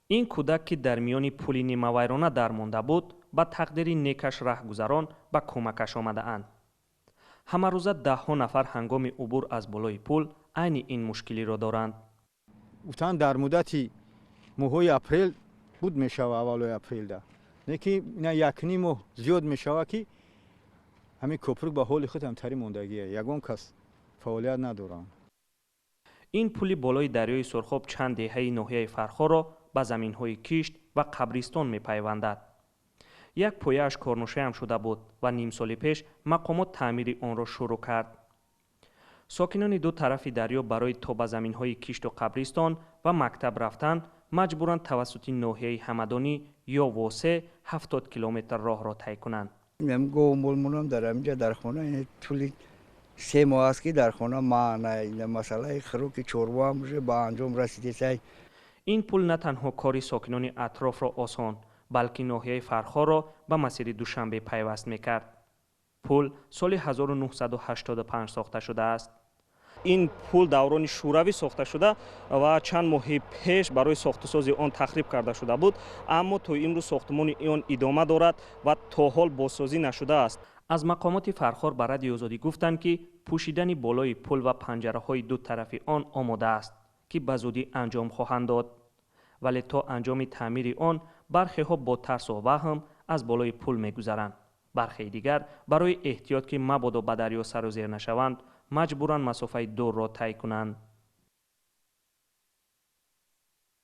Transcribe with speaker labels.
Speaker 1: Ин кӯдак, ки дар миёни пули нимавайрона дармонда буд, ба тақдири некаш раҳгузарон ба кӯмакаш омадаанд. Ҳамарӯза даҳҳо нафар ҳангоми убур аз болои пул айни ин мушкилиро доранд.
Speaker 2: Гуфтанд, дар муддати моҳҳои апрел буд мешава, аввалои апрелда, леки ина якним моҳ зиёд мешава, ки ҳамин кӯпрук ба ҳоли худ ҳамтари мондагия, ягон кас фаъолият надоранд.
Speaker 1: Ин пули болои дарёи Сурхоб чанд деҳаи ноҳияи Фархорро ба заминҳои кишт ва қабристон мепайвандад. Як пояаш корношоям шуда буд ва нимсоли пеш мақомот таъмири онро шурӯъ кард. Сокинони ду тарафи дарё барои то ба заминҳои кишту қабристон ва мактаб рафтан маҷбуранд тавассути ноҳияи Ҳамадонӣ ё Восе 70 километр роҳро тай кунанд.
Speaker 3: Говмолмонам дар ҳаминҷа дар хона тӯли 3 моҳ аст, ки дар хона мана масъалаи хӯроки чорвоам уже ба анҷом расидесай.
Speaker 1: Ин пул на танҳо кори сокинони атрофро осон, балки ноҳияи Фархорро ба масири Душанбе пайваст мекард. Пул соли 1985 сохта шудааст. Ин пул даврони шӯравӣ сохта шуда ва чанд моҳи пеш барои сохтусози он тахриб карда шуда буд, аммо то имрӯз сохтумони он идома дорад ва то ҳол бозсозӣ нашудааст. Аз мақомоти Фархор ба Радиои Озодӣ гуфтанд, ки пӯшидани болои пул ва панҷараҳои ду тарафи он омода аст, ки ба зудӣ анҷом хоҳанд дод, вале то анҷоми таъмири он бархеҳо бо тарсу ваҳм аз болои пул мегузаранд, бархеи дигар барои эҳтиёт, ки мабодо ба дарё сару зер нашаванд, маҷбуран масофаи дурро тай кунанд.